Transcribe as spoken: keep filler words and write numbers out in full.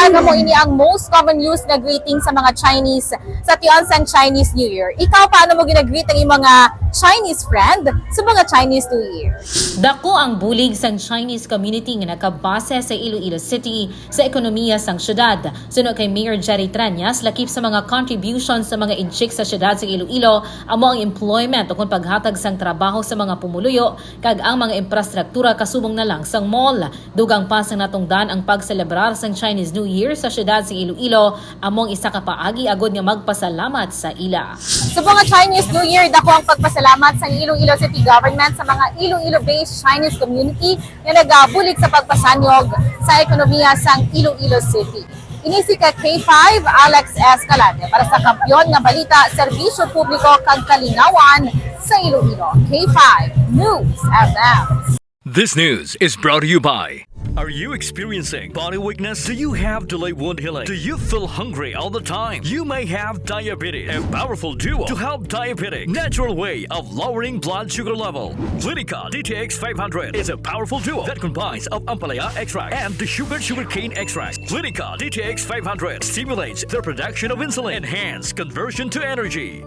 Ano mo ini ang most common use nga greeting sa mga Chinese sa tion sang Chinese New Year? Ikaw, paano mo ginagreet ang imong mga Chinese friend sa mga Chinese New Year? Dako ang bulig sang Chinese community nga nakabase sa Iloilo City sa ekonomiya sang syudad. Suno kay Mayor Jerry Treñas, lakip sa mga contributions sa mga inchik sa syudad sa Iloilo amo ang employment ukon paghatag sang trabaho sa mga pumuluyo kag ang mga infrastruktura kasubong na lang sang mall. Dugang pa sang natungdan ang pagselebrar sang Chinese New Year sa syudad sa Iloilo, among isa ka paagi agod nga magpasalamat sa ila. Sa mga Chinese New Year, dako ang pagpasalamat sang Iloilo City Government sa mga Iloilo-based Chinese community nga nagabulig sa pagpasanyog sa ekonomiya sang Iloilo City. Ini si ka K five, Alex Escalante, para sa Kampiyon nga Balita, Serbisyo Publiko kag Kalinawan sa Iloilo, K five News F M. This news is brought to you by. Are you experiencing body weakness? Do you have delayed wound healing? Do you feel hungry all the time? You may have diabetes. A powerful duo to help diabetic natural way of lowering blood sugar level. Clinica D T X five hundred is a powerful duo that combines of ampalaya extract and the sugar sugarcane extract. Clinica D T X five hundred stimulates the production of insulin, enhance conversion to energy.